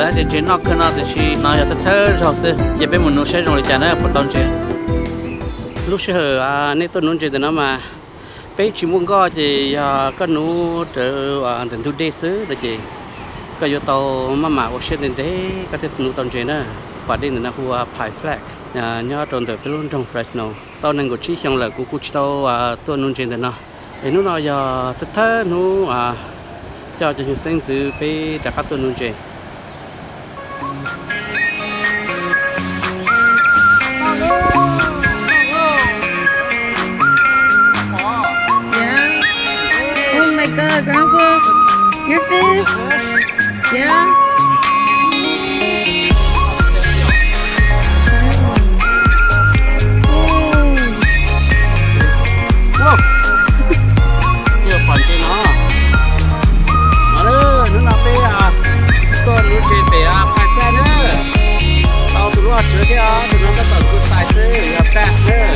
Ces ntses noj kawg no tiam sis no yog thawj thawj zaug xwb, ces peb mus nuv saib zoo li cas na, puas tau ntses. Lub sij hawm nej tuaj nuv ntses ntawm no mas peb tsis muaj nkoj, ces yog koj nuv rawv ntawm ntug dej xwb no ces koj yuav tau maj mam ua siab ntev ntev koj thiaj nuv tau ntses na. Pas dej ntawm no hu ua Pie Flat, nyob rau ntawm peb lub nroog Fresno. Tau nees nkaum tsib xyoo lawm kuv kuj tsis tau tuaj nuv ntses ntawm no. Es hnub no yog thawj thawj hnub coj cov nyuag xeeb ntxwv peb rov qab tuaj nuv ntses. Yeah. Oh my God, Grandpa, your fish. Yeah. Hnub no peb tuaj nuv ntses pem Pie Flat na. Tau tus lub hauv tsev thiab, tus no tab tom kuv txais xwb, yog bass na. Yeah,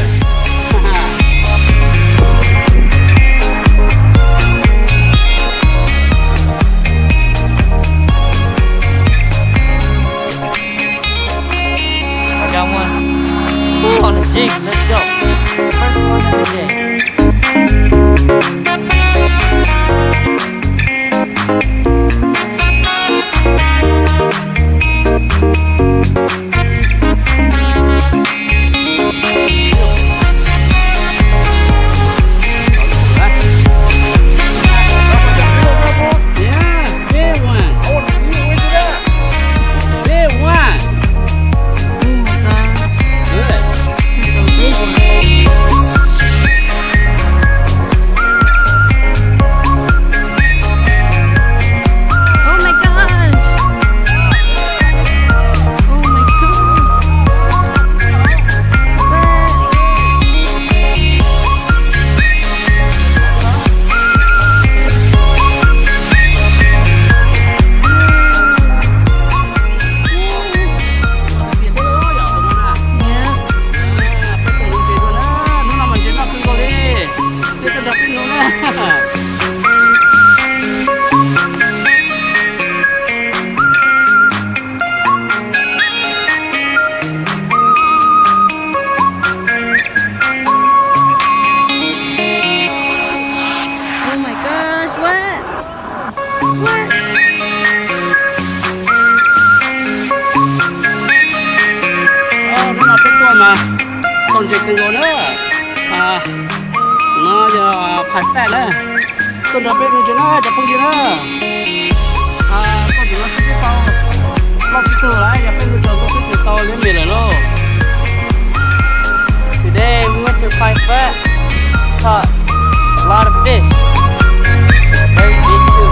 big one. Big one. Oh my God. Good. That's a big one. Oh my gosh. Oh my God. What? Oh my gosh, what? What? Hnub no peb tuaj mas tau ntses kawg nkaus na. No yog Pie Flat na. Tuaj nrog peb nuv ntses na cov phooj ywg na. Koj tus no twb tau plaub tsib tug lawm, yog peb nuv tau twb tau liab me lawm lauj. Today we went to Pie Flat, caught a lot of fish. Very big too.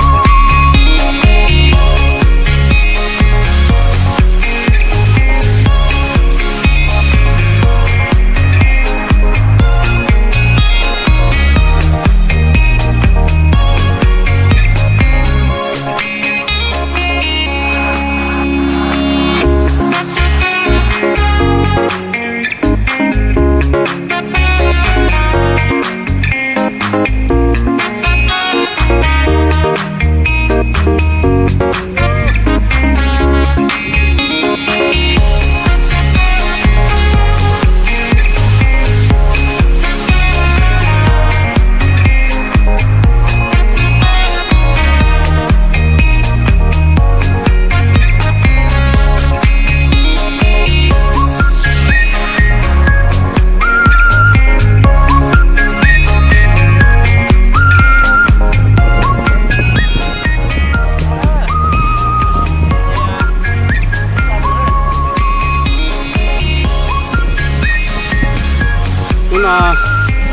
Hnub no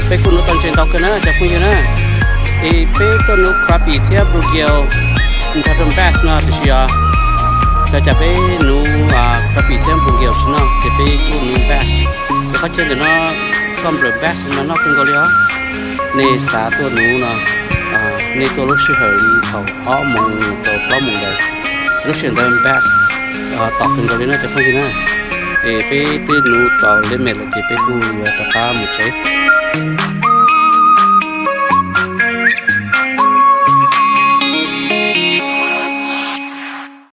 peb kuj nuv tau ntses ntau kawg na cov phooj ywg na. Es peb tuaj nuv crappie thiab bluegill nrog rau bass no tiam sis os, cov cas peb nuv crappie thiab bluegill tsis noj ces peb kuj nuv bass. Ces qhov chaw ntawm no koj nplawm bass no noj kawg nkaus li os. Nej xav tuaj nuv no, nej tuaj lub sij hawm li thaum ob moos rau plaub moos ntawd, lub sij hawm ntawd bass tom kawg nkaus li no cov phooj ywg na. Es peb twb nuv tau liab me lawm ces peb kuj yuav rov qab mus tsev.